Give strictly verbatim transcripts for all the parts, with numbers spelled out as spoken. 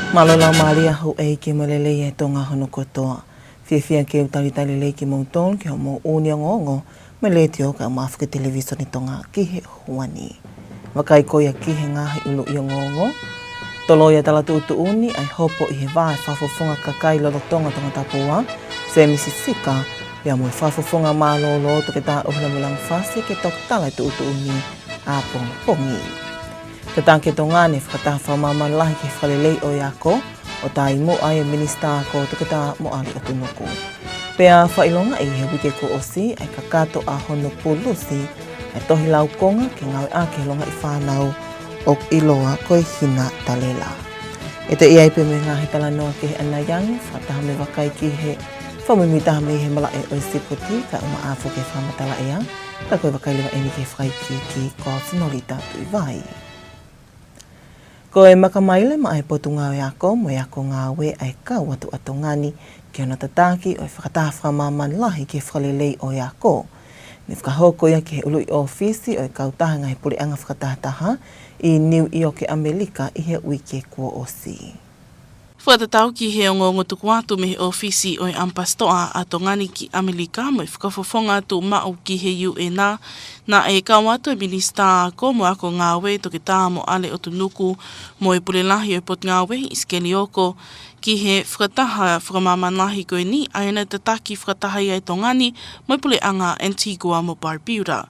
Mālō e laumālie ʻa houʻeiki mo e lelei ʻa e Tonga hono kotoa. Fiefia ke u talitali lelei kimoutolu ki hoʻomou ʻū ongoongo mei he Letiō kae ʻumaʻā foki e Televisone Tonga ki he ʻaho ni. Vakai ko ia ki he ngaahi ʻuluʻi ongoongo. Toloi ʻa e tala tuʻutuʻuni ʻa e hopo ʻi he vā ʻa e Fakafofonga Kakai lolotonga Tongatapu ua, Sēmisi Sika, pea mo e Fakafofonga Mālōlō Toketā ʻUhilamoelangi Fasi ke toki tala e tuʻutuʻuni ʻapongipongi. Tataki e Tonga ni e Fakataha Fakamāmani Lahi ki he Fakalelei ʻo e Ako, ʻo taumuʻa ai e Minisitā Ako Toketā Moʻale ʻOtunuku. Pea fakaʻilongaʻi ʻi he uike kuo ʻosi ʻa e kakato ʻa hono pulusi ʻa e tohi laukonga ke ngāueʻaki ʻe he longaʻi fānau ʻoku ʻiloa ko e Hina Talela. ʻE toe ʻi ai pē mo e ngaahi talanoa kehe ʻanai ange, fakataha mo e vakai ki he fakamuimuitaha mei he malaʻe ʻo e sipoti, kae ʻumaʻā foki e fakamatala ʻea, ka ko e vakai leva eni ki he fakaikiiki ko Sinolita Tuʻivai. Ko e makamaile maʻa e Potungāue Ako mo e Ako Ngāue ʻa e kau atu ʻa Tonga ni ki hono tataki ʻo e Fakataha Fakamāmani Lahi ki he Fakalelei ʻo e Ako. Ne fakahoko ia ki he ʻuluʻi ʻōfisi ʻo e Kautaha Ngaahi Puleʻanga Fakatahataha ʻi Niu ʻIoke, ʻAmelika, ʻi he uike kuo ʻosi. Fakatatau ki he ongoongo tuku atu mei he ʻōfisi ʻo e ʻAmipasitoa ʻa Tonga ni ki ʻAmelika mo e fakafofonga tuʻumaʻu ki he U N, naʻe kau atu e Minisitā Ako mo e Ako Ngāue, Toketā Moʻale ʻOtunuku, mo e Pule Lahi ʻo e Potungāue, ʻIsikeli Oko, ki he Fakataha Fakamāmani Lahi ko eni, ʻa ia naʻe tataki fakataha ai ʻa Tonga ni mo e Puleʻanga Antigua mo Barbuda.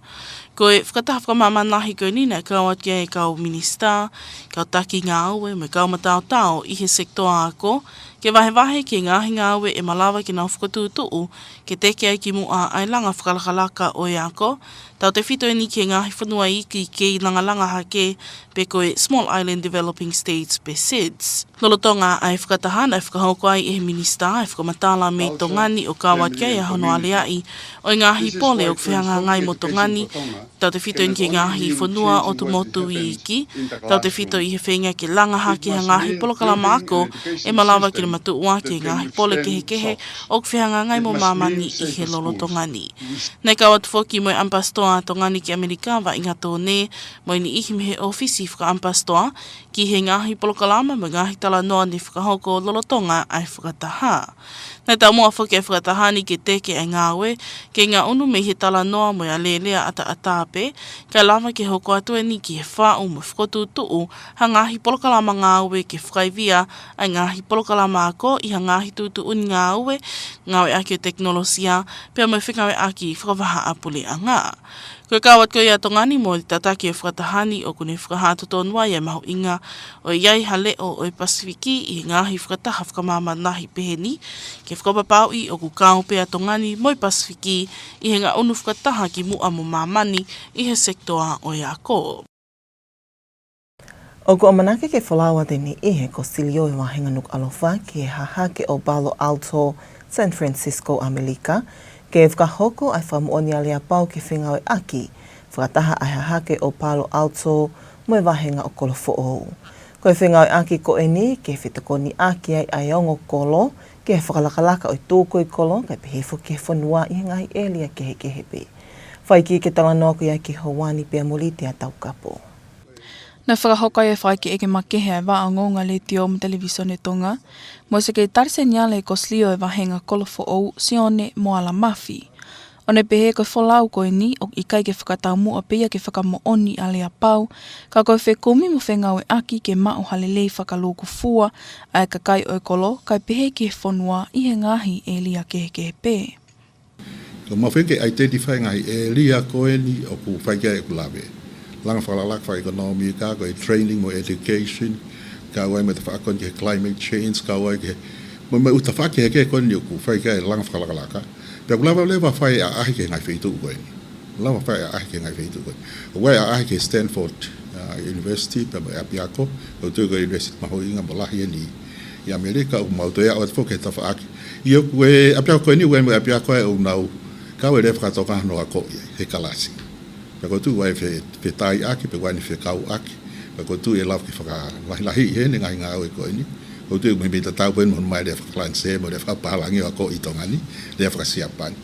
Ko e Fakataha Fakamāmani Lahi ko eni naʻe kau atu ki ai e kau minisitā, kau taki ngāue mo e kau mataotao ʻi he sekitoa ako, ke vahevahe ki he ngaahi ngāue ʻe malava ke nau fakatuʻutuʻu ke teke ai ki muʻa ʻa e langa fakalakalaka ʻo e ako, tautefito eni ki he ngaahi fonua iiki kei langalanga hake, pe ko e Small Island Developing States pe SIDS. Lolotonga ʻa e fakataha naʻe fakahoko ai ʻe he Minisitā ʻa e fakamatala mei Tonga ni ʻo kau atu ki ai ʻa hono aleaʻi ʻo e ngaahi pole ʻoku fehangahangai mo Tonga ni, tautefito eni ki he ngaahi fonua ʻo Tumotu iiki, tautefito ʻi he feinga ke langa hake ha ngaahi polokalama ako ʻe malava ke ne matuʻuaki e ngaahi pole kehekehe ʻoku fehangahangai mo māmani ʻi he lolotonga ni. Naʻe kau atu foki mo e ʻAmipasitoa ʻa Tonga ni ki ʻAmelika, Vaʻinga Tone, mo e niʻihi mei he ʻōfisi fakaʻamipasitoa, ki he ngaahi polokalama mo e ngaahi talanoa ne fakahoko lolotonga ʻa e fakataha. Naʻe taumuʻa foki ʻa e fakataha ni ke teke ʻa e ngāue ke ngaʻunu mei he talanoa mo e alēlea ʻataʻatā pē, kae lava ke hoko atu eni ki he faʻu mo e fakatuʻutuʻu ha ngaahi polokalama ngāue ke fakaivia ʻa e ngaahi polokalama ako ʻi ha ngaahi tuʻutuʻuni ngāue, ngāueʻaki ʻo e tekinolosia, pea mo e fengāueʻaki fakavahaʻapuleʻanga. Ko e kau atu ko ia ʻa Tonga ni mo e tataki ʻo e fakataha ni ʻoku ne fakahā totonu ai ʻa e mahuʻinga ʻo ʻi ai ha leʻo ʻo e Pasifiki ʻi he ngaahi fakataha fakamāmani lahi pehē ni, ke fakapapauʻi ʻoku kau pē ʻa Tonga ni mo e Pasifiki ʻi he ngaʻunu fakataha ki muʻa mo māmani ʻi he sekitoa ʻo e ako. ʻOku ʻamanaki ke folau atu eni ʻi he Kosilio ʻo e Vāhenga Nukuʻalofa ki he hahake ʻo Palo Alto, San Francisco, ʻAmelika, ke fakahoko ʻa e fakamoʻoni aleapau ke fengāueʻaki fakataha ʻa e hahake ʻo Palo Alto mo e vāhenga ʻo Kolofoʻou. Ko e fengāueʻaki ko eni ke fetokoniʻaki ai ʻa e ongo kolo ki he fakalakalaka ʻo e tukui kolo, kae pehē foki ki he fonua ʻi he ngaahi ʻēlia kehekehe pē. Fai ki he talanoa ko ia ki he houa ni pea mo Litia Taukapo. Naʻe fakahoko ai e fakaʻekeʻeke makehe ʻa e Vaʻa Ongoongo ʻa e Letiō mo e Televisone Tonga, mo e Sekelitali Seniale ʻo e Kosilio ʻo e Vāhenga Kolofoʻou, Sione Moala Mafi. ʻO ne pehē ko e folau ko eni ʻoku ʻikai ke fakataumuʻa pē ia ke fakamoʻoni aleapau, ka ko e fekumi mo fengāueʻaki ke maʻu ha lelei fakalūkufua ʻa e kakai ʻo e kolo, kae pehē ki he fonua ʻi he ngaahi ʻēlia kehekehe pē. Ko e mahuʻinga ke identify ngaahi ʻēlia ko eni ʻoku fai ki ai ʻeku lave. Langa fakalakalaka fakaʻekonōmika, ko e training mo education, kau ai mo e tafaʻaki ki he climate change, kau ai ki he, mo, mo e tafaʻaki kehekehe ko eni ʻoku fai ki ai e langa fakalakalaka. Pea ʻoku lava leva fai ʻaʻahi ki he ngaahi feituʻu ko eni. Lava fai ʻaʻahi ki he ngaahi feituʻu ko eni. ʻOku ʻi ai ʻaʻahi ki he Stanford, uh, University, pea mo e ʻapiako, ʻoku ou tui ko e university mahuʻinga mo lahi eni ʻi ʻAmelika, ʻoku mau toe aʻu atu foki ki he tafaʻaki. ʻIo, ko e ʻapiako ko eni, ʻoku ʻi ai mo e ʻapiako ʻoku nau kau e lea faka-Tonga hono akoʻi he kalasi. Pea ʻoku ou tui ʻoku ʻi ai e fe-, fetaiʻaki, pea ʻoku ʻi ai e fekauʻaki. Pea ʻoku ou tui ʻe lava ke fakalahilahiʻi heni e ngaahi ngāue ko eni. ʻOku ou tui ʻoku meimei tatau pē eni mo hono ʻomai e lea faka-Falanisē mo e lea fakapālangi ʻo akoʻi ʻi Tonga ni, lea faka-Siapani.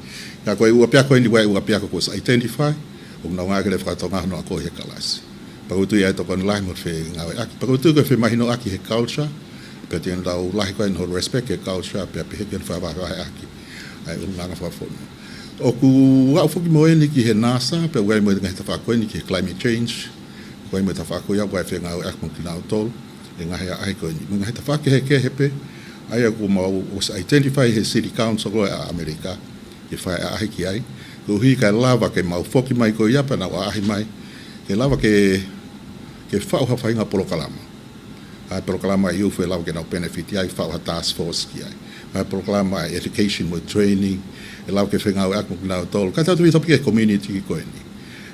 Ka ko e ʻū ʻapiako eni, ʻoku ʻi ai e ʻū ʻapiako kuo ʻosi identify, ʻoku nau ngāueʻaki e lea faka-Tonga hono akoʻi he kalasi. Pea ʻoku ou tui ʻe ʻi ai e tokoni lahi mo e fengāueʻaki. Pea ʻoku ou tui ko e femahinoʻaki he culture, Pea te nau lahi ko ē ʻenau respect e culture, pea pehē ke fakavahevaheʻaki ʻa e ʻulungaanga fakafonua. ʻOku aʻu foki mo eni ki he NASA, pea ʻoku ʻi ai mo e ngaahi tafaʻaki ko eni ki he climate change, ʻoku ʻi ai mo e tafaʻaki ko ia ʻoku ʻi ai e fengāueʻaki mo kinautolu, e ngaahi ʻaʻahi ko eni. Mo e ngaahi tafaʻaki kehekehe pē, ʻa ia ʻoku mau ʻosi identify he City Council ko ē ʻa ʻAmelika, ke fai ʻaʻahi ki ai, koeʻuhi kae lava ke mau foki mai ko ia pea nau ʻaʻahi mai, ke lava ke, ke faʻu ha faʻahinga polokalama. ʻA e polokalama ʻi ufe lava ke nau benefit ai, faʻu ha task force ki ai. ʻA e polokalama education mo training, ʻe lava ke fengāueʻaki mo kinautolu. Kae tau tui topi ke community ko eni.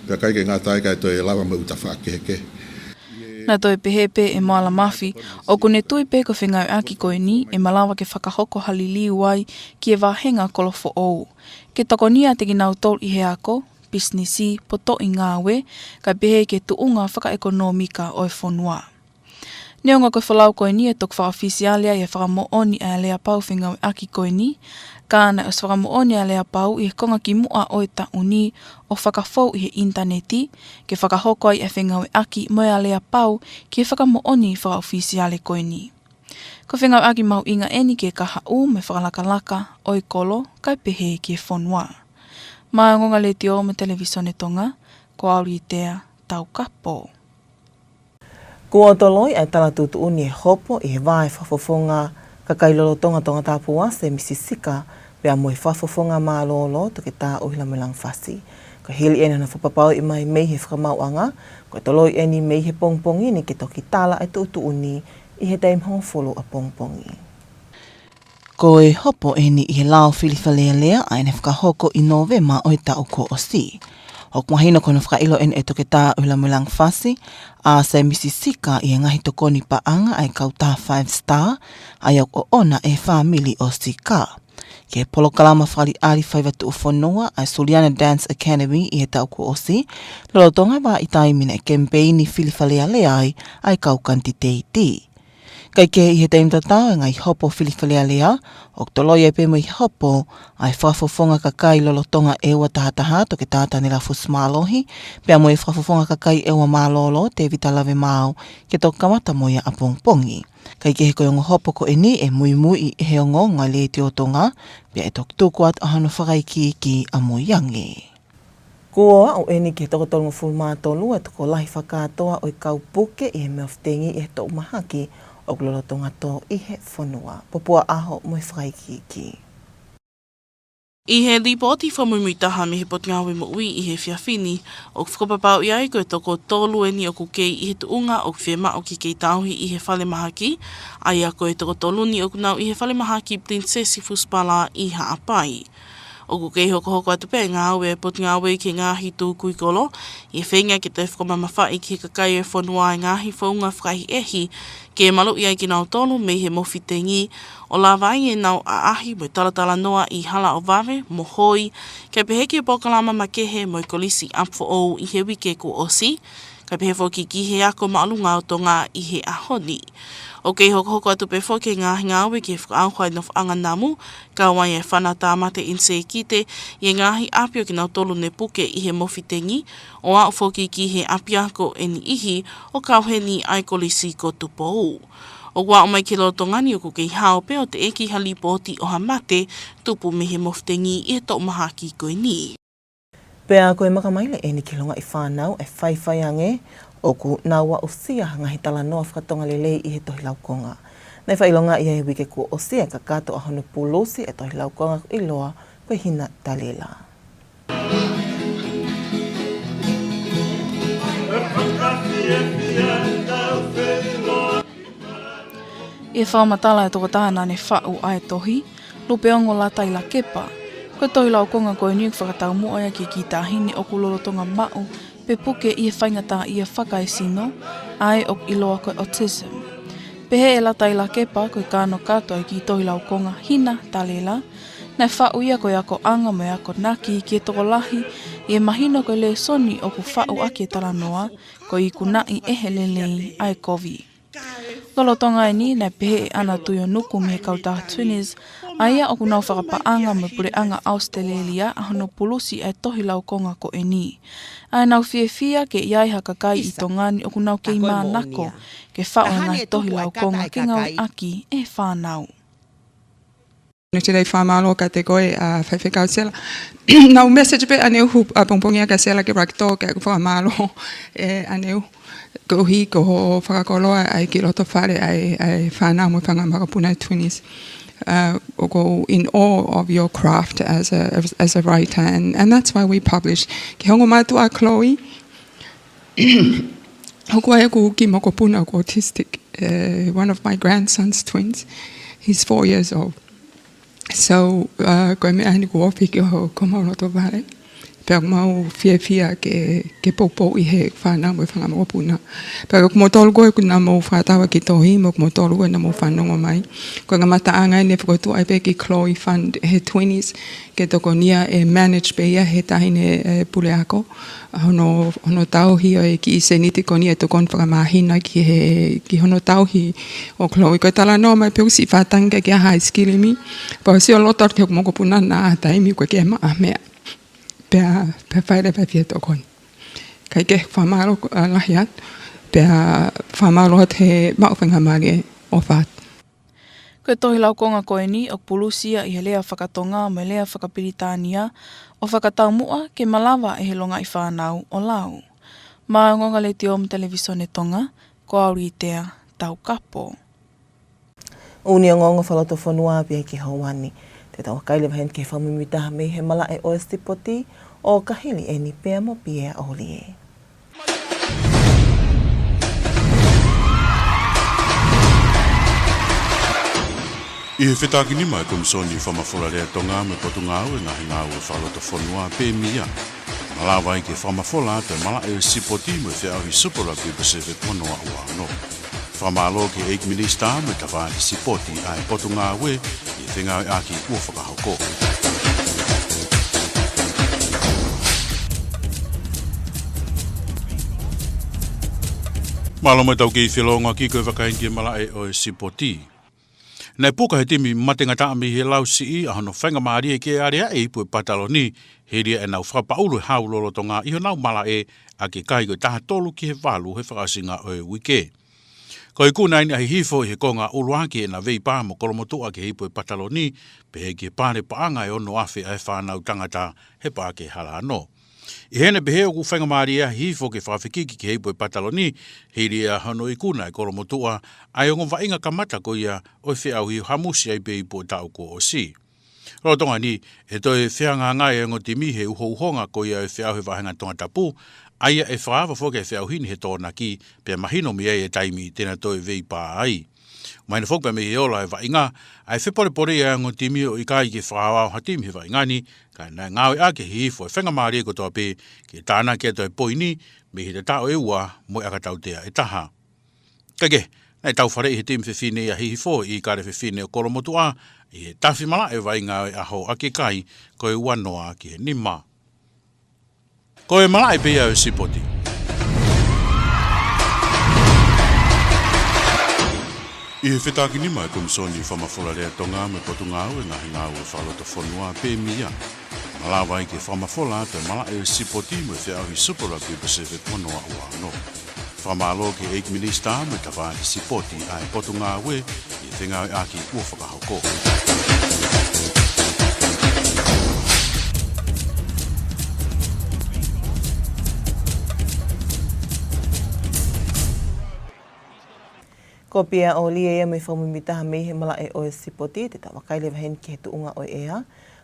Pea ʻikai ke ngata ai kae toe lava mo e ʻū tafaʻaki kehekehe. Naʻe toe pehē pē ʻe Moala Mafi, ʻoku ne tui pē ko e fengāueʻaki ko eni, ʻe malava ke fakahoko ha liliu ai ki he vāhenga kolo foʻou. Ke tokoniʻi ʻa kinautolu ʻi he ako, pisinisi, potoʻi ngāue, kae pehē ki he tuʻunga fakaʻekonōmika ʻo e fonua. Neongo ko e folau ko eni ʻe toki fakaʻofisiale ai e fakamoʻoni ʻa e aleapau fengāueʻaki ko eni, ka naʻe ʻosi fakamoʻoni ʻa e aleapau ʻi he konga kimuʻa ʻo e taʻu ni ʻo fakafou ʻi he ʻinitaneti, ke fakahoko ai e fengāueʻaki mo e aleapau ki he fakamoʻoni fakaʻofisiale ko eni. Ko e fengāueʻaki mahuʻinga eni ki he kahaʻu mo e fakalakalaka ʻo e kolo, kae pehē ki he fonua. Maʻa e Ongoongo Letiō mo e Televīsone Tonga, ko Auritea Taukapo. Kuo toloi ʻa e tala tuʻutuʻuni e hopo ʻi he vā e fakafofonga kakai lolotonga Tongatapu ʻa Sēmisi Sika, pea mo e fakafofonga mālōlō Toketā ʻUhilamoelangi Fasi. Ka hili ʻena naʻe fakapapauʻi mai mei he fakamaauʻanga, ko e toloi eni mei he pongipongi ni ke toki tala e tuʻutuʻuni ʻi he taimi hongofulu ʻapongipongi. Ko e hopo eni ʻi he lao Fili Fale Alea ʻa ia naʻe fakahoko ʻi Nōvema ʻo e taʻu kuo ʻosi. ʻOku mahino ko hono fakaʻilo eni ʻe Toketā ʻUhilamoelangi Fasi ʻa Sēmisi Sika ʻi he ngaahi tokoni paʻanga ʻa e kautaha Five Star, ʻa ia ʻoku ʻoʻona ʻe he fāmili ʻo Sika. Ki he polokalama fakaʻaliʻali faiva tuʻufonua ʻa e Suliana Dance Academy ʻi he taʻu kuo ʻosi, lolotonga e vahaʻa taimi naʻe kemipeini Fili Fale Alea ai ʻa e kau kanititeiti. Kae kehe, ʻi he taimi tatau e ngaahi hopo Fili Fale Alea, ʻoku toloi ai pē mo e hopo ʻa e fakafofonga kakai lolotonga ʻEua Tahataha Toketā Tanela Fusimālohi, pea mo e fakafofonga kakai ʻEua Mālōlō Tēvita Lavemaau, ke toki kamata mo ia ʻapongipongi. Kae kehe, ko e ongo hopo ko eni ʻe muimuiʻi ʻe he Ongoongo Letiō Tonga, pea ʻe toki tuku atu ʻa hono fakaikiiki ʻamuiange. Kuo aʻu eni ki he toko tolungofulu mā tolu e tokolahi fakakātoa ʻo e kau puke ʻi he mofutengí ʻi he toʻu mahaki ʻoku lolotonga tō ʻi he fonua. Popua ʻAho mo e fakaikiiki. ʻI he lipooti fakamuimui taha mei he Potungāue Moʻui ʻi he efiafi ni, ʻoku fakapapauʻi ai ko e toko tolu eni ʻoku kei ʻi he tuʻunga ʻoku fiemaʻu ke kei tauhi ʻi he falemahaki, ʻa ia ko e toko tolu ni ʻoku nau ʻi he falemahaki Pilinisesi Fusipala ʻi Haʻapai. ʻOku kei hokohoko atu pē e ngāue ʻa e Potungāue ki he ngaahi tukui kolo, ʻi he feinga ke toe fakamamafaʻi ki he kakai ʻo e fonua e ngaahi founga fakaʻehiʻehi, ke maluʻi ai kinautolu mei he mofutengí, ʻo lava ai ʻenau ʻaʻahi mo e talatalanoa ʻi hala ʻo vave mo hoi, kae pehē ki he polokalama makehe mo e Kolisi ʻApifoʻou ʻi he uike kuo ʻosi, kae pehē foki ki he ako māʻolunga ʻo Tonga ʻi he ʻaho ni. ʻOku kei hokohoko atu pē foki e ngaahi ngāue ki he fakaʻauha e nofoʻanga namu, kau ai e fana tāmate ʻinisēkite ʻi he ngaahi ʻapi ʻo kinautolu ne puke ʻi he mofutengí, ʻo aʻu foki ki he ʻapiako ʻe niʻihi, ʻo kau heni ʻa e Kolisi ko Tupou. ʻOku aʻu mai ki he lolotonga ni ʻoku kei hao pē ʻo teʻeki ha lipooti ʻo ha mate tupu mei he mofutengí ʻi he toʻu mahaki ko eni. Pea ko e makamaile eni ki he longaʻi fānau ʻe faifai ange, ʻoku nau aʻusia ha ngaahi talanoa fakatonga lelei ʻi he tohi laukonga. Naʻe fakaʻilongaʻi ʻi he uike kuo ʻosi e kakato ʻa hono pulusi e tohi laukonga ʻoku ʻiloa ko e Hina Talela. ʻI he fakamatala ʻa e tokotaha naʻá ne faʻu ʻa e tohi, Lupeongo Latailakepa, ko e tohi laukonga ko eni ʻoku fakataumuʻa ia ki he kiʻi taʻahine ʻoku lolotonga maʻu pe puke ʻi he faingataʻaʻia fakaesino, ʻa ia ʻoku ʻiloa ko e autism. Pehē ʻe Latailakepa, ko e kanokato ʻa e kiʻi tohi laukonga Hina Talela, naʻe faʻu ia ko e akoʻanga mo e akonaki ki he tokolahi, ʻi he mahino ko e lēsoni ʻoku faʻu ʻaki e talanoa, ko e ikunaʻi ʻe he lelei ʻa e kovi. Lolotonga eni, naʻe pehē ʻe ʻAna Tuionuku mei he kautaha Twinners, ʻA ia ʻoku nau fakapaʻanga mo e puleʻanga ʻAositelēlia ʻa hono pulusi ʻa e tohi laukonga ko eni. ʻA ia ʻoku nau fiefia ke ʻi ai ha kakai ʻi Tonga ni ʻoku nau kei mānako ke faʻu ʻa e ngaahi tohi laukonga ke ngāueʻaki ʻe he fānau. Nō te lei fakamālō kiate koe, ʻa Faifekau Sela. Naʻá ku message pē ʻaneuhu, ʻapongipongi ʻa Sela ke rakito ke u fakamālō ʻe ʻaneuhu. Koeʻuhi ko hoʻo fakakoloa ʻa e ki loto fale ʻa e, ʻa e fānau mo e fanga mokopuna ʻa e Twinnies. Uh, ʻoku ou in awe of your craft as a, as, as a writer, and, and that's why we publish. Ke hoko mai atu ʻa Chloe, ʻoku ʻi ai ʻeku kiʻi mokopuna ʻoku autistic. Uh, one of my grandsons, twins, he's four years old. So, uh, ko e meʻa ʻeni kuo ofi ki ho, ko homau loto vale. Pea ʻoku mau fiefia ke, ke poupouʻi ʻe he fānau mo e fanga mokopuna. Pea ko kimoutolu ko ē ʻoku nau mou fakatau ʻa e kiʻi tohi, mo kimoutolu ko ē naʻa mou fanongo mai. Ko e ngaahi mataʻanga ʻeni ʻe fokotuʻu ai pē ki Chloe Fund ʻe he Twinnies, ke tokonia ʻe manage pē ia ʻe he taʻahine ʻe puleako. ʻA hono, hono tauhi ʻo e kiʻi sēniti ko eni ʻe tokoni fakamāhina ki he, ki hono tauhi ʻo Chloe. Ko e talanoa mai pē ʻoku siʻi faʻa tangi ke ʻi ai ha isikilimi. Pea u sio loto atu ki hoku mokopuna naʻa taimi ko ē ke maʻa meʻa. Pea, pea fai leva e fie tokoni. Kae kehe fakamālō, ʻa, lahi atu. Pea fakamālō atu he maʻu faingamālie ʻo fai. Ko e tohi laukonga ko eni ʻoku pulusi ia ʻi he lea fakatonga mo e lea fakapilitānia ʻo fakataumuʻa ke malava ʻe he longaʻi fānau ʻo lau. Maʻa e Ongoongo Letiō mo e Televisone Tonga, ko Auritea Taukapo. ʻOku ne ongoongo fakalotofonua pē ia ki he houa ni. Te tau vakai leva heni ki he fakamuimuitaha mei he malaʻe ʻo e sipoti ʻo Kahili ʻEni pea mo Pia ʻOlie. ʻI he fetākinima ʻa e Komisoni Fakamafola Lea Tonga mo e Potungāue Ngaahi Ngāue Fakalotofonua pe mia, malava ai ke fakamafola atu e malaʻe ʻo e sipoti mo e feʻauhi Super Rugby Pacific ua noa ua ono. Fakamālō ki he ʻEiki Minisitā mo e Tafaʻaki Sipoti ʻa e Potungāue ʻi he fengāueʻaki kuo fakahoko. Mālō mo e tau kei felōngoaki ko e vakai ki he malaʻe ʻo e sipoti. Naʻe puka ʻe he timi Matengataʻa mei he Lausiʻi ʻa hono faingamālie ke aleaʻi e ipu ʻo e pataloni, hili ʻenau fakapaʻulu e hau lolotonga ʻi honau malaʻe ʻaki e kai ko e taha tolu ki he valu he fakaʻosinga ʻo e uike. Ko e ikuna ʻeni ʻa Hihifo ʻi he konga ʻuluaki ʻena veipā mo Kolomotuʻa ki he ipu ʻo e pataloni, pehē ki he pale paʻanga ʻe ono afe ʻa e fānau tangata he Paʻake Halano. ʻI heʻene pehē ʻoku faingamālie ʻa Hihifo ke fakafekiki ki he ipu ʻo e pataloni, hili ʻa hono ikuna ʻe Kolomotuʻa ʻa e ongo vaʻinga kamata ko ia ʻo e feʻauhi ʻo hamusi ai pē ipu ʻo e taʻu kuo ʻosi. Lolotonga ni, ʻe toe fehangahangai e ongo timi he uhouhonga ko ia ʻo e feʻauhi he vāhenga Tongatapu, ʻa ia ʻe fakaava foki e feʻauhi ni he Tokonaki, pea mahino mei ai e taimi te na toe veipā ai. Mahino foki pē mei he ola e vaʻinga, ʻa e fepolepole ʻa e ongo timi ʻo ʻikai ke fakaʻaoʻao ha timi he vaʻinga ni, ka naʻe ngāueʻaki ʻe Hihifo e faingamālie kotoa pē ke tānaki atu e poini mei he tataʻo ʻe ua mo e ʻakatautea ʻe taha. Kae kehe, naʻe taufaleʻi ʻe he timi fefine ʻa Hihifo e ʻīkale fefine ʻo Kolomotuʻa ʻi he tafi malaʻe vaʻinga ʻo e ʻaho ʻaki e kai ko e ua noa ki he nima. Ko e malaʻe pē ia ʻo e sipoti. ʻI he fetākinima ʻa e Komisoni Fakamafola Lea Tonga mo e Potungāue Ngaahi Ngāue Fakalotofonua pe mia, malava ai ke fakamafola atu e malaʻe ʻo e sipoti mo e feʻauhi Super Rugby Pacific ua noa ua ono. Fakamālō ki he ʻEiki Minisitā mo e Tafaʻaki Sipoti ʻa e Potungāue ʻi he fengāueʻaki kuo fakahoko. Ko Pia ʻOlie ia mo e fakamuimuitaha mei he malaʻe ʻo e sipoti, te tau vakai leva heni ki he tuʻunga ʻo e ʻea.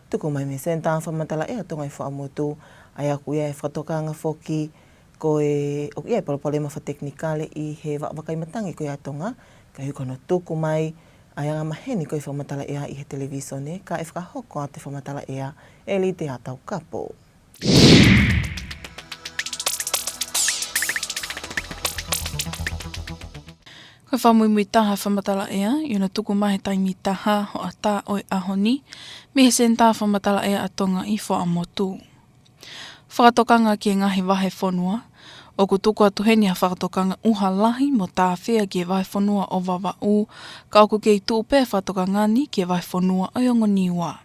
Tuku mai mei he Senitā Fakamatala ʻEa Tonga ʻi Fuaʻamotu, ʻa ia ʻoku ʻi ai e fakatokanga foki ko e, ʻoku ʻi ai e palopalema fakatekinikale ʻi he vaʻa vakai matangi ko ia ʻa Tonga, kae ʻuhi ko hono tuku mai ʻa e angamaheni ko ia e fakamatala ʻea ʻi he televīsone, kae fakahoko atu e fakamatala ʻea ʻe Litea Taukapo. Ko e fakamuimuitaha fakamatala ʻea, ʻi hono tuku mai he taimi taha hoʻatā ʻo e ʻaho ni, mei he Senitā Fakamatala ʻEa ʻa Tonga ʻi Fuaʻamotu. Fakatokanga ki he ngaahi vahefonua, ʻOku tuku atu heni ha fakatokanga ʻuha lahi mo tāfea ki he vahefonua ʻo Vavaʻu, ka ʻoku kei tuʻu pē fakatokanga ni ki he vahefonua ʻo e ongo Niua.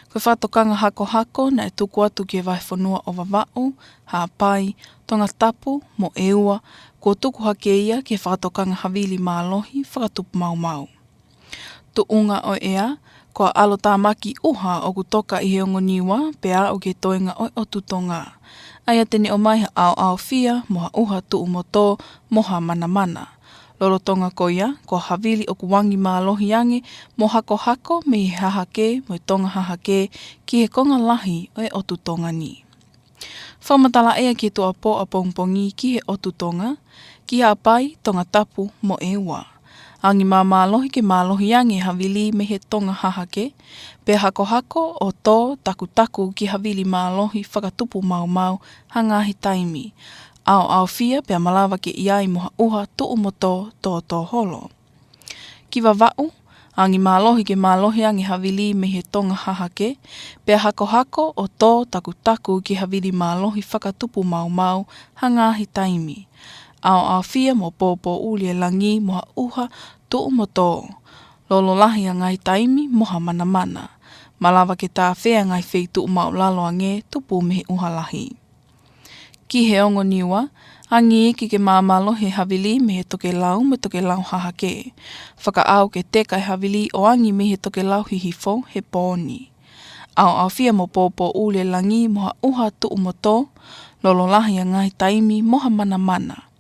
Ko e fakatokanga hakohako naʻe tuku atu ki he vahefonua ʻo Vavaʻu, Haʻapai, Tongatapu mo ʻEua, kuo tuku hake ia ki he fakatokanga havili mālohi fakatupu maumau. Tuʻunga ʻo e ʻea, ko ha ʻalotāmaki ʻuha ʻoku toka ʻi he ongo Niua pea aʻu ki he toenga ʻo e ʻotu Tonga. ʻA ia te ne ʻomai ha ʻaoʻaofia mo ha ʻuha tuʻu mo tō mo ha manamana. Lolotonga ko ia, ko ha havili ʻoku angi mālohi ange mo hakohako mei he hahake mo e tonga hahake ki he konga lahi ʻo e ʻotu Tonga ni. Fakamatala ʻea ki he tuʻuapō ʻapongipongi ki he ʻotu Tonga, ki Haʻapai, Tongatapu mo ʻEua. Angi māmālohi ke mālohi ange havili mei he tonga hahake, pea hakohako ʻo tō takutaku ki havili mālohi fakatupu maumau ha ngaahi taimi. ʻAoʻaofia pea malava ke ʻi ai mo ha ʻuha tuʻu mo tō tōtō holo. Ki Vavaʻu, angi mālohi ke mālohi ange havili mei he tonga hahake, pea hakohako ʻo tō takutaku ki havili mālohi fakatupu maumau ha ngaahi taimi. ʻAoʻaofia mo pōpōʻuli e langi mo ha ʻuha tuʻu mo tō. Lolo lahi ha ngaahi taimi mo ha manamana. Malava ke tāfea ha ngaahi feituʻu maʻulalo ange tupu mei he ʻuha lahi. Ki he ongo Niua, angi iiki ke māmālohi e havili mei he tokelau mo e tokelau hahake. Fakaʻau ke teka e havili ʻo angi mei he tokelau hihifo he pō ni. ʻAoʻaofia mo pōpōʻuli e langi mo ha ʻuha tuʻu mo tō, lolo lahi ha ngaahi taimi mo ha manamana.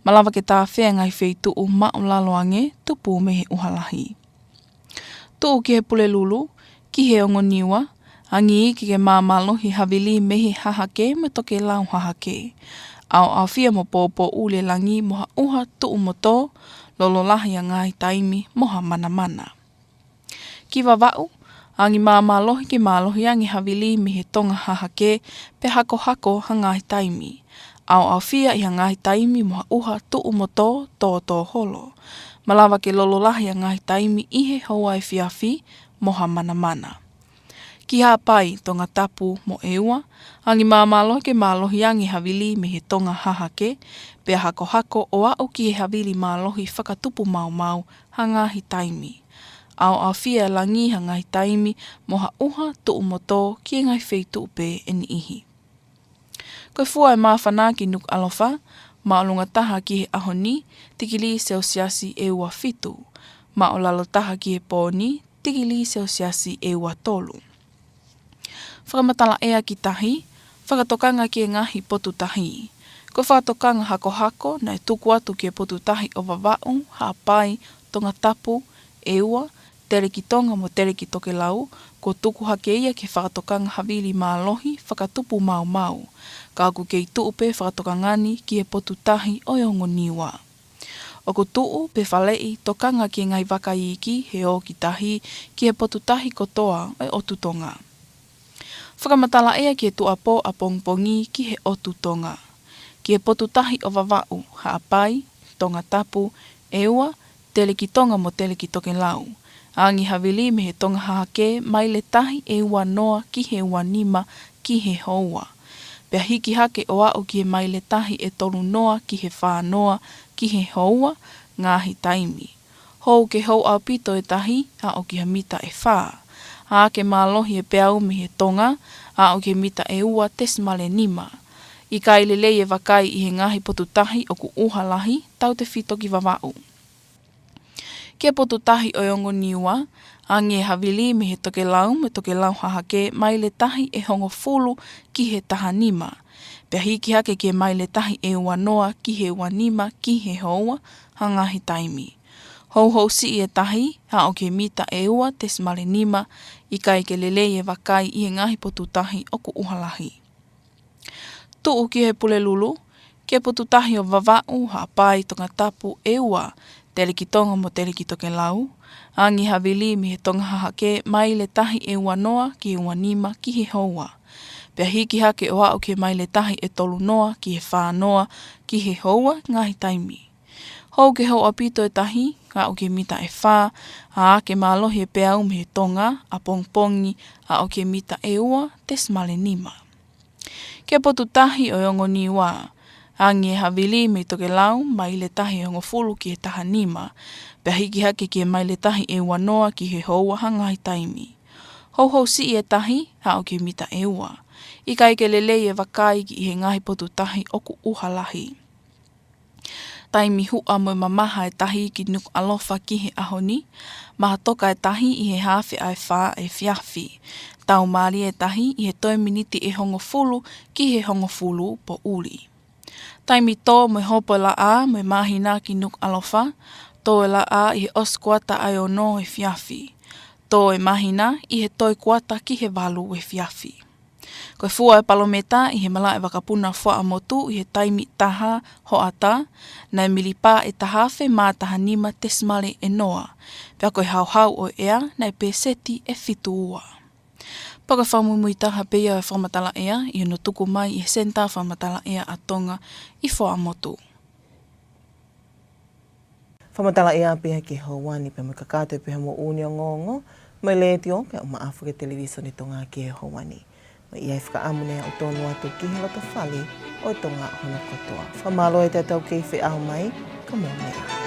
Malava ke tāfea ha ngaahi feituʻu maʻulalo ange tupu mei he ʻuha lahi. Tuʻu ki he Pulelulu, ki he ongo Niua, angi iiki ke māmālohi e havili mei he hahake mo e tokelau hahake. ʻAoʻaofia mo pōpōʻuli e langi mo ha ʻuha tuʻu mo tō, lolo lahi ha ngaahi taimi mo ha manamana. Ki Vavaʻu, angi māmālohi ke mālohi ange havili mei he tonga hahake, pea hakohako ha ngaahi taimi. ʻAoʻaofia ʻi ha ngaahi taimi mo ha ʻuha tuʻu mo tō tōtō holo. Malava ke lolo lahi ha ngaahi taimi ʻi he houa efiafi mo ha manamana. Ki Haʻapai, Tongatapu mo ʻEua, angi māmālohi ke mālohi ange havili mei he tonga hahake, pea hakohako ʻo aʻu ki he havili mālohi fakatupu maumau ha ngaahi taimi. ʻAoʻaofia e langi ha ngaahi taimi mo ha ʻuha tuʻu mo tō ki he ngaahi feituʻu pē ʻe niʻihi. Ko e fua e māfana ki Nukuʻalofa, māʻolunga taha ki he ʻaho ni, tikilī selesiasi ʻe ua fitu. Māʻolalo taha ki he pō ni, tikilī selesiasi ʻe ua tolu. Fakamatala ʻea ki tahi, fakatokanga ki he ngaahi potu tahi. Ko e fakatokanga hakohako naʻe tuku atu ki he potu tahi ʻo Vavaʻu, Haʻapai, Tongatapu, ʻEua, Telekitonga mo Telekitokelau, kuo tuku hake ia ki he fakatokanga havili mālohi fakatupu maumau. Ka ʻoku kei tuʻu pē fakatokanga ni ki he potu tahi ʻo e ongo Niua. ʻOku tuʻu pe faleʻi tokanga ki he ngaahi vaka iiki he ō ki tahi ki he potu tahi kotoa ʻo e ʻotu Tonga. Fakamatala ʻea ki he tuʻuapō ʻapongipongi ki he ʻotu Tonga. Ki he potu tahi ʻo Vavaʻu, Haʻapai, Tongatapu, ʻEua, Telekitonga mo Telekitokelau. Angi havili mei he tonga hahake maile tahi ʻe ua noa ki he ua nima ki he houa. Pea hiki hake ʻo aʻu ki he maile tahi ʻe tolu noa ki he fā noa ki he houa, ngaahi taimi. Hou ke hou ʻaupito e tahi, aʻu ki ha mita ʻe fā. ʻAke mālohi e peau mei he tonga, aʻu ki he mita ʻe ua tesimale nima. ʻIkai lelei e vakai ʻi he ngaahi potu tahi ʻoku ʻuha lahi, tautefito ki Vavaʻu. Ki he potu tahi ʻo e ongo Niua, angi e havili mei he tokelau mo e tokelau hahake maile tahi ʻe hongofulu ki he taha nima. Pea hiki hake ki he maile tahi ʻe ua noa ki he ua nima ki he houa, ha ngaahi taimi. Houhou siʻi e tahi, aʻu ki he mita ʻe ua tesimale nima, ʻikai ke lelei e vakai ʻi he ngaahi potu tahi ʻoku ʻuha lahi. Tuʻu ki he Pulelulu, ki he potu tahi ʻo Vavaʻu, Haʻapai, Tongatapu, ʻEua, Telekitonga mo Telekitokelau, angi havili mei he tonga hahake maile tahi ʻe ua noa ki he ua nima ki he houa. Pea hiki hake ʻo aʻu ki he maile tahi ʻe tolu noa ki he fā noa ki he houa, ngaahi taimi. Hou ke hou ʻaupito e tahi, aʻu ki he mita ʻe fā, ʻa ake mālohi e peau mei he tonga ʻapongipongi, aʻu ki he mita ʻe ua tesimale nima. Ki he potu tahi ʻo e ongo Niua, Angi e havili mei Tokelau, maile tahi ʻe hongofulu ki he taha nima, pea hiki hake ki he maile tahi ʻe uanoa ki he houa ha ngaahi taimi. Houhou siʻi e tahi, aʻu ki he mita ʻe ua. ʻIkai ke lelei e vakai ki he ngaahi potu tahi ʻoku ʻuha lahi. Taimi huʻa mo e mamaha e tahi ki Nukuʻalofa ki he ʻaho ni, maha toka e tahi ʻi he haafe ʻa e fā efiafi. Tau mālie e tahi ʻi he toe miniti ʻe hongofulu ki he hongofulu poʻuli. Taimi tō mo e hopo e laʻā mo e māhina ki Nukuʻalofa, tō e laʻā ʻi he ʻosi kuata ʻa e ono efiafi. Tō e māhina ʻi he toe kuata ki he valu efiafi. Ko e fua e palometa ʻi he malaʻe vakapuna Fuaʻamotu ʻi he taimi taha hoʻatā, naʻe milipā ʻe taha afe mā taha nima tesimale ʻe noa, pea ko e hauhau ʻo e ʻea naʻe pēseti ʻe fitu ua. Pea ko e fakamuimui taha pē ia e fakamatala ʻea ʻi hono tuku mai ʻi he Senitā Fakamatala ʻEa ʻa Tonga ʻi Fuaʻamotu. Fakamatala ʻea pē ia ki he houa ni pea mo e kakato pē ia hoʻomou ongoongo, mei he Letiō pea mo e Maʻafu ki he Televisone Tonga ki he houa ni. Mo ia e fakaʻamu ne aʻu tonu atu ki he loto fale ʻo Tonga hono kotoa. Fakamālō e tatau kei feʻao mai, ka mou meʻa.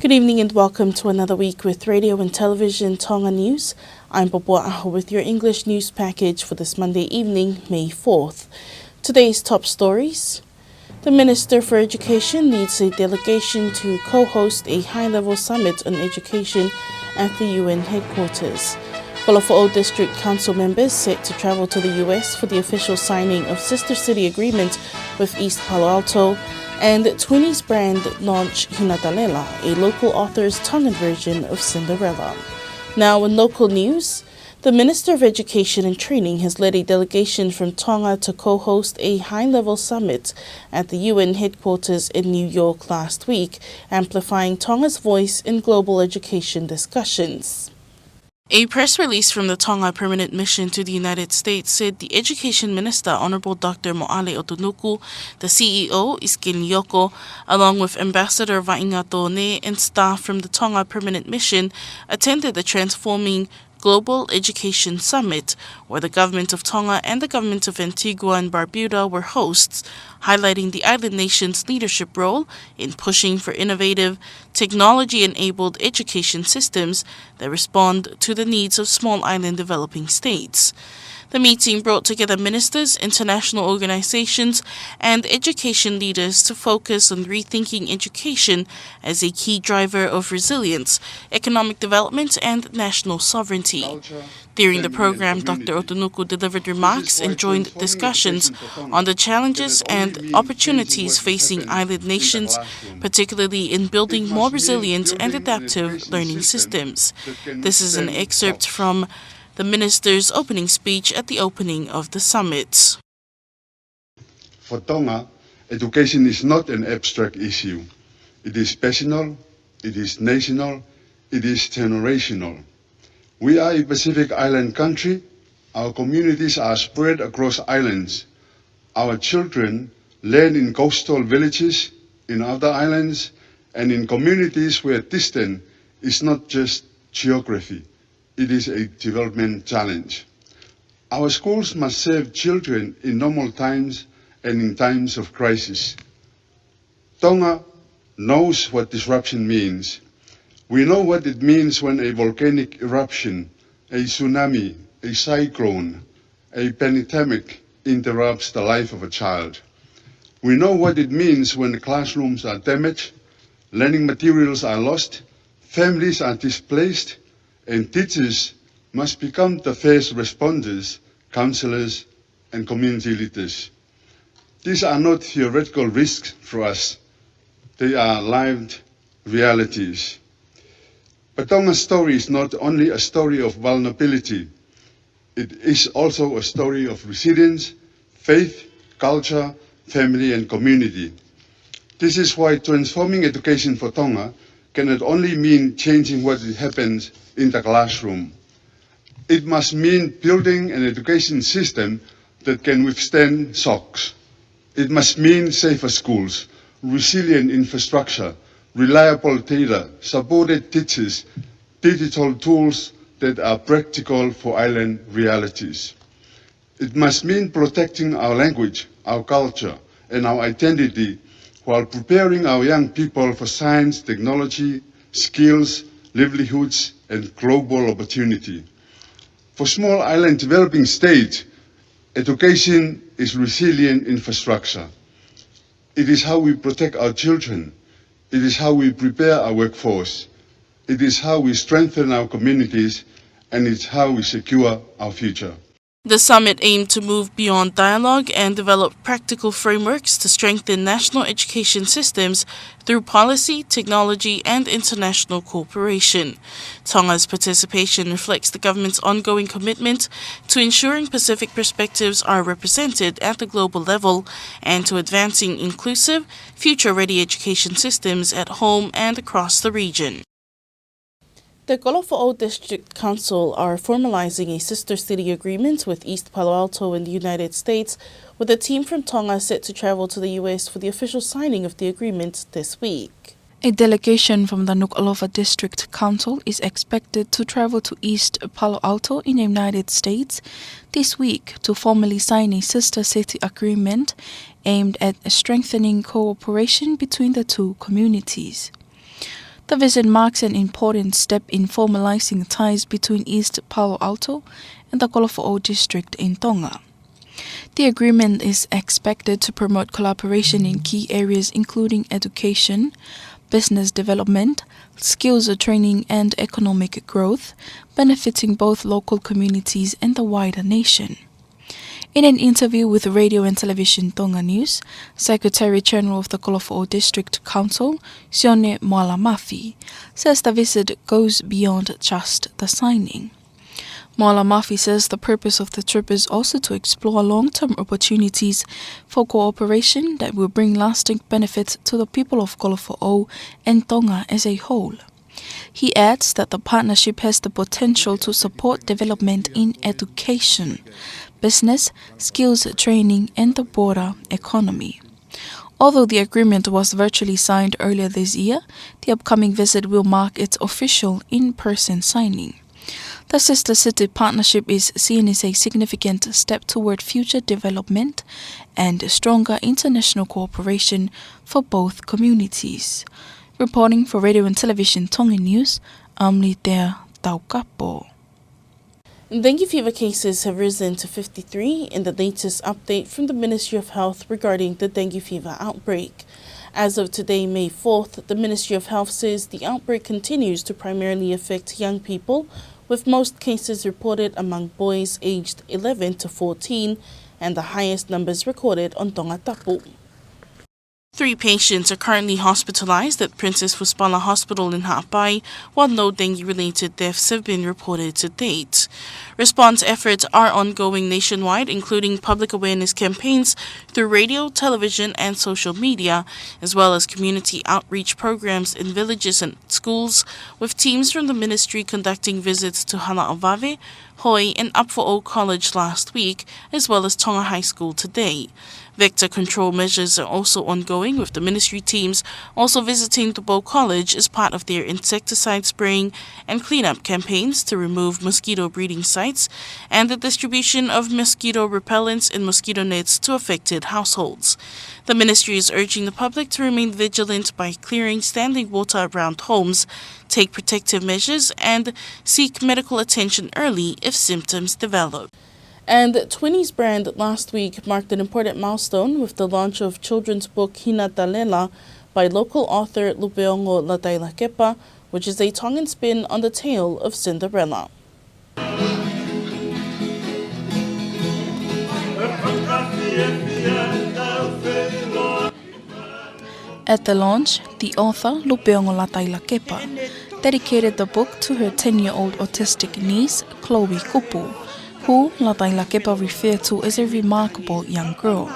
Good evening and welcome to another week with Radio and Television Tonga News. I'm Popo Aho with your English news package for this Monday evening, May fourth. Today's top stories. The Minister for Education leads a delegation to co-host a high-level summit on education at the U N headquarters. Kolofoʻou District Council members set to travel to the U S for the official signing of Sister City Agreement with East Palo Alto, and Twinnies brand launch Hinatalela, a local author's Tongan version of Cinderella. Now in local news, the Minister of Education and Training has led a delegation from Tonga to co-host a high-level summit at the U N headquarters in New York last week, amplifying Tonga's voice in global education discussions. A press release from the Tonga Permanent Mission to the United States said the Education Minister, Honourable Doctor Moale ʻOtunuku, the C E O, Isikeli Nioko, along with Ambassador Vaʻinga Tone and staff from the Tonga Permanent Mission, attended the Transforming Global Education Summit, where the Government of Tonga and the Government of Antigua and Barbuda were hosts, highlighting the island nation's leadership role in pushing for innovative, technology-enabled education systems that respond to the needs of small island developing states. The meeting brought together ministers, international organizations, and education leaders to focus on rethinking education as a key driver of resilience, economic development, and national sovereignty. During the program, Doctor ʻOtunuku delivered remarks and joined discussions on the challenges and opportunities facing island nations, particularly in building more resilient and adaptive learning systems. This is an excerpt from the minister's opening speech at the opening of the summit. For Tonga, education is not an abstract issue. It is personal, it is national, it is generational. We are a Pacific Island country. Our communities are spread across islands. Our children learn in coastal villages, in outer islands, and in communities where distance is not just geography, it is a development challenge. Our schools must serve children in normal times and in times of crisis. Tonga knows what disruption means. We know what it means when a volcanic eruption, a tsunami, a cyclone, a pandemic interrupts the life of a child. We know what it means when classrooms are damaged, learning materials are lost, families are displaced, and teachers must become the first responders, counselors, and community leaders. These are not theoretical risks for us. They are lived realities. But Tonga's story is not only a story of vulnerability, it is also a story of resilience, faith, culture, family, and community. This is why transforming education for Tonga cannot only mean changing what happens in the classroom. It must mean building an education system that can withstand shocks. It must mean safer schools, resilient infrastructure, reliable data, supported teachers, digital tools that are practical for island realities. It must mean protecting our language, our culture, and our identity while preparing our young people for science, technology, skills, livelihoods, and global opportunity. For small island developing states, education is resilient infrastructure. It is how we protect our children. It is how we prepare our workforce. It is how we strengthen our communities, and it's how we secure our future. The summit aimed to move beyond dialogue and develop practical frameworks to strengthen national education systems through policy, technology, and international cooperation. Tonga's participation reflects the government's ongoing commitment to ensuring Pacific perspectives are represented at the global level and to advancing inclusive, future-ready education systems at home and across the region. The Kolofoʻou District Council are formalizing a sister city agreement with East Palo Alto in the United States, with a team from Tonga set to travel to the U S for the official signing of the agreement this week. A delegation from the Nukuʻalofa District Council is expected to travel to East Palo Alto in the United States this week to formally sign a sister city agreement aimed at strengthening cooperation between the two communities. The visit marks an important step in formalizing ties between East Palo Alto and the Kolofoʻou District in Tonga. The agreement is expected to promote collaboration in key areas including education, business development, skills training, and economic growth, benefiting both local communities and the wider nation. In an interview with Radio and Television Tonga News, Secretary General of the Kolofoʻou District Council, Sione Moala Mafi, says the visit goes beyond just the signing. Moala Mafi says the purpose of the trip is also to explore long-term opportunities for cooperation that will bring lasting benefits to the people of Kolofoʻou and Tonga as a whole. He adds that the partnership has the potential to support development in education, business, skills training, and the broader economy. Although the agreement was virtually signed earlier this year, the upcoming visit will mark its official in-person signing. The sister city partnership is seen as a significant step toward future development and stronger international cooperation for both communities. Reporting for Radio and Television Tonga News, I'm Litea Taukapo. Dengue fever cases have risen to fifty-three in the latest update from the Ministry of Health regarding the dengue fever outbreak. As of today, May fourth, the Ministry of Health says the outbreak continues to primarily affect young people, with most cases reported among boys aged eleven to fourteen, and the highest numbers recorded on Tongatapu. Three patients are currently hospitalized at Princess Fusipala Hospital in Haʻapai, while no dengue-related deaths have been reported to date. Response efforts are ongoing nationwide, including public awareness campaigns through radio, television, and social media, as well as community outreach programs in villages and schools, with teams from the ministry conducting visits to Halaʻavave, Hoi, and Upfoʻou College last week, as well as Tonga High School today. Vector control measures are also ongoing, with the ministry teams also visiting Tupou College as part of their insecticide spraying and cleanup campaigns to remove mosquito breeding sites and the distribution of mosquito repellents and mosquito nets to affected households. The ministry is urging the public to remain vigilant by clearing standing water around homes, take protective measures, and seek medical attention early if symptoms develop. And Twinnie's brand last week marked an important milestone with the launch of children's book Hina Talela by local author Lupeongo Latailakepa, which is a Tongan spin on the tale of Cinderella. At the launch, the author, Lupeongo Latailakepa, dedicated the book to her ten-year-old autistic niece, Chloe Kupu, who Latailakepa referred to as a remarkable young girl.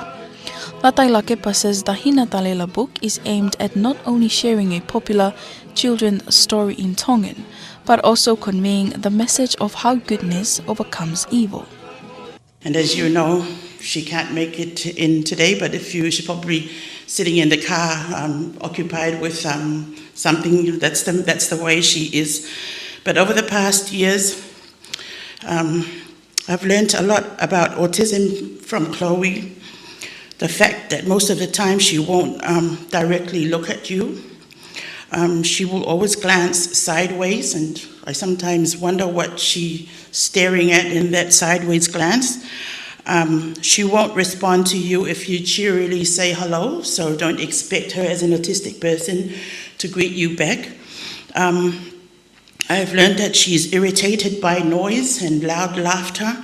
Latailakepa says the Hina Talela book is aimed at not only sharing a popular children's story in Tongan, but also conveying the message of how goodness overcomes evil. And as you know, she can't make it in today, but if you, she's probably sitting in the car, um, occupied with, um, something. That's the, that's the way she is. But over the past years, um, I've learned a lot about autism from Chloe. The fact that most of the time she won't um, directly look at you. Um, she will always glance sideways, and I sometimes wonder what she's staring at in that sideways glance. Um, she won't respond to you if you cheerily say hello, so don't expect her as an autistic person to greet you back. Um, I've learned that she's irritated by noise and loud laughter.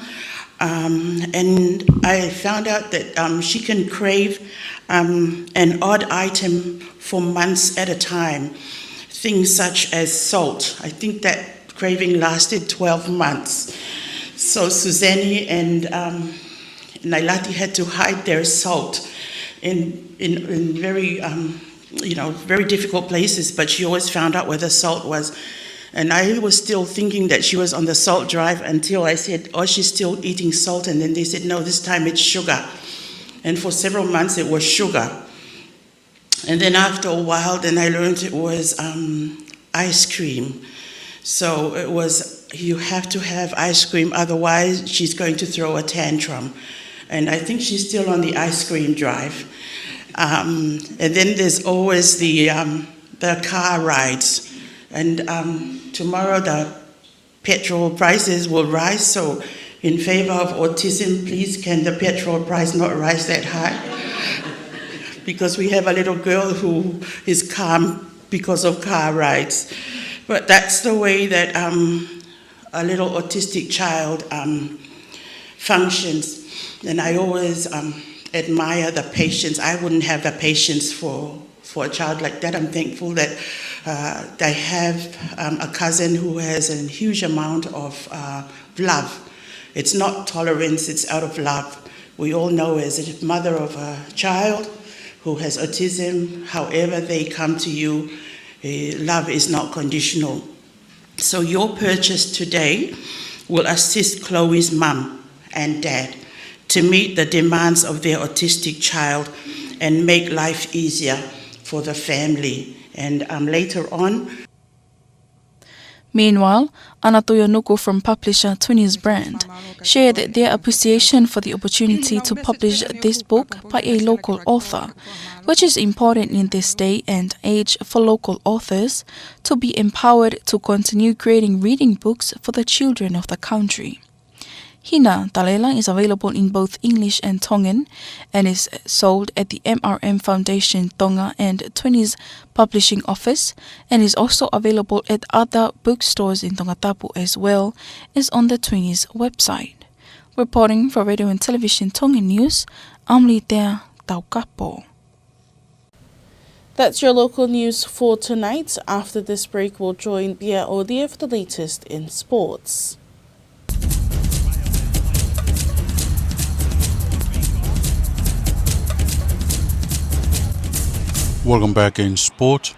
Um, and I found out that um, she can crave um, an odd item for months at a time, things such as salt. I think that craving lasted twelve months. So Suzanne and um, Nailati had to hide their salt in, in, in very um, you know, very difficult places, but she always found out where the salt was. And I was still thinking that she was on the salt drive until I said, "Oh, she's still eating salt." And then they said, "No, this time it's sugar." And for several months, it was sugar. And then after a while, then I learned it was um, ice cream. So it was, you have to have ice cream, otherwise she's going to throw a tantrum. And I think she's still on the ice cream drive. Um, and then there's always the, um, the car rides. And um, tomorrow the petrol prices will rise, so in favor of autism, please can the petrol price not rise that high? Because we have a little girl who is calm because of car rides. But that's the way that um, a little autistic child um, functions. And I always um, admire the patience. I wouldn't have the patience for, for a child like that. I'm thankful that uh, they have um, a cousin who has a huge amount of uh, love. It's not tolerance, it's out of love. We all know, as a mother of a child who has autism, however they come to you, eh, love is not conditional. So your purchase today will assist Chloe's mum and dad to meet the demands of their autistic child and make life easier for the family. And um, later on, Meanwhile, Ana Toyonuku from publisher Twinnies Brand shared their appreciation for the opportunity to publish this book by a local author, which is important in this day and age for local authors to be empowered to continue creating reading books for the children of the country. Hina Talela is available in both English and Tongan and is sold at the M R M Foundation Tonga and Twinnies Publishing Office and is also available at other bookstores in Tongatapu as well as on the Twinnies website. Reporting for Radio and Television Tongan News, I'm Litea Taukapo. That's your local news for tonight. After this break, we'll join Pia Odia for the latest in sports. Welcome back in sport.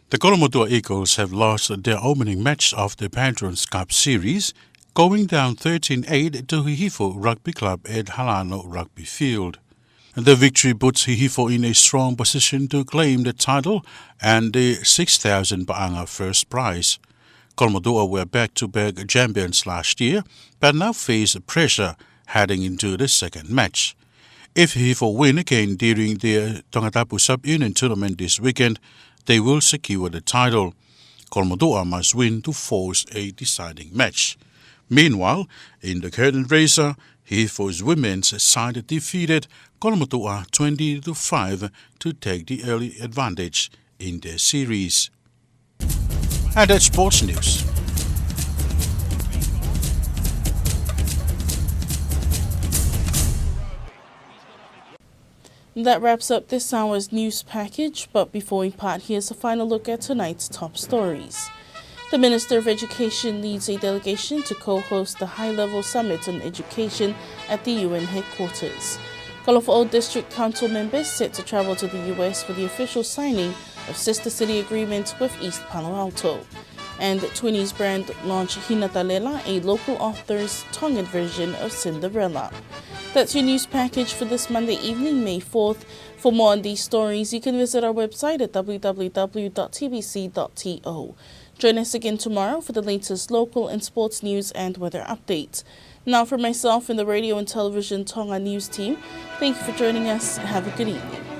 The Kolomotuʻa Eagles have lost their opening match of the Patrons Cup Series, going down thirteen eight to Hihifo Rugby Club at Halano Rugby Field. The victory puts Hihifo in a strong position to claim the title and the six thousand paʻanga first prize. Kolomotuʻa were back-to-back champions last year, but now face pressure heading into the second match. If Hihifo win again during the Tongatapu Sub-Union Tournament this weekend, they will secure the title. Kolomotuʻa must win to force a deciding match. Meanwhile, in the curtain raiser, Hihifo's women's side defeated Kolomotuʻa twenty to five to take the early advantage in their series. And that's sports news. That wraps up this hour's news package, but before we part, here's a final look at tonight's top stories. The Minister of Education leads a delegation to co-host the high-level summit on education at the U N headquarters. Kalafoʻou District Council members set to travel to the U S for the official signing of Sister City Agreement with East Palo Alto. And Twinnies Brand launch Hina Talela, a local author's Tongan version of Cinderella. That's your news package for this Monday evening, May fourth. For more on these stories, you can visit our website at w w w dot t b c dot t o. Join us again tomorrow for the latest local and sports news and weather updates. Now, from myself and the Radio and Television Tonga News team, thank you for joining us. Have a good evening.